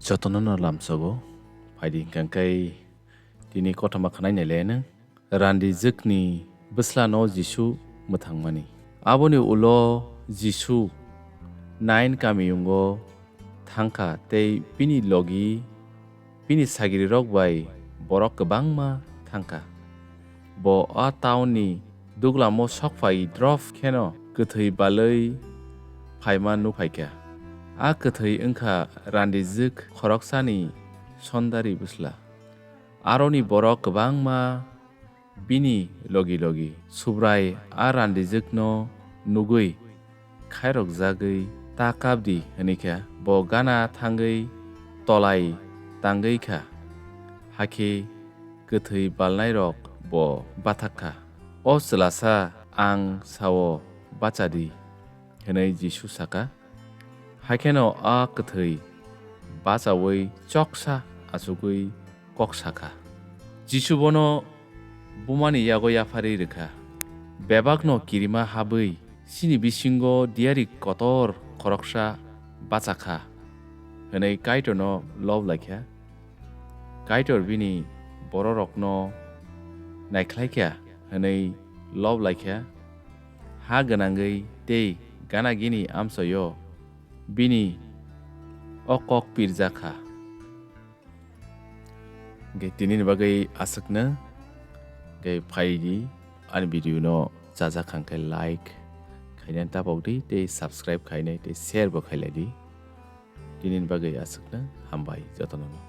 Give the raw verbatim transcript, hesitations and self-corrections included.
Jotono no lamsogo, phaidi hwnkhe tini kothoma khwnai nai le nwng. Randijwkni bwslano Jisu mwthangmani. Aboni ulo Jisu Nain kamiyungo thangkha tei bini logi bini sagirirok bai borok kwbangma thangkha. Bo a taunni duglamo sokphai drop kheno kwthwi balwi phaima nukphaikha. A kwthwi wngkha randijwk khoroksani sondari bwsla. Aroni borok kwbangma bini logi logi. Subrai a randijwkno nugwi khairokjagwi, "Ta kap di," hwnikha. Bo gana thangwi tolai tangwi kha, hakhe kwthwi balnairok bo bathak kha. "O chwlasa, ang sao bacha di," hwnwi Jisu saka. Hakheno a kwthwi bachaui choksa achugwi kok sakha. Jisu bono bumani yago yapharwi rwkha. Bebakno kirima habwi, "Chini bisingo diyari kotor khoroksa bachakha," hwnwi Kaitorno lob laikha. Kaitor bini bororokno naikhlaikha hwnwi lob laikha. Ha gwnangwi tei gana gini amchoio bini o kok pirjakha. Hwnkhe tinini bagwi aswkno, hwnkhe phaidi ani video no chajak kha hwnkhe like khainani tapok di tei subscribe khainai tei share bo khailai di. Tinini bagwi aswkno, hambai jotono.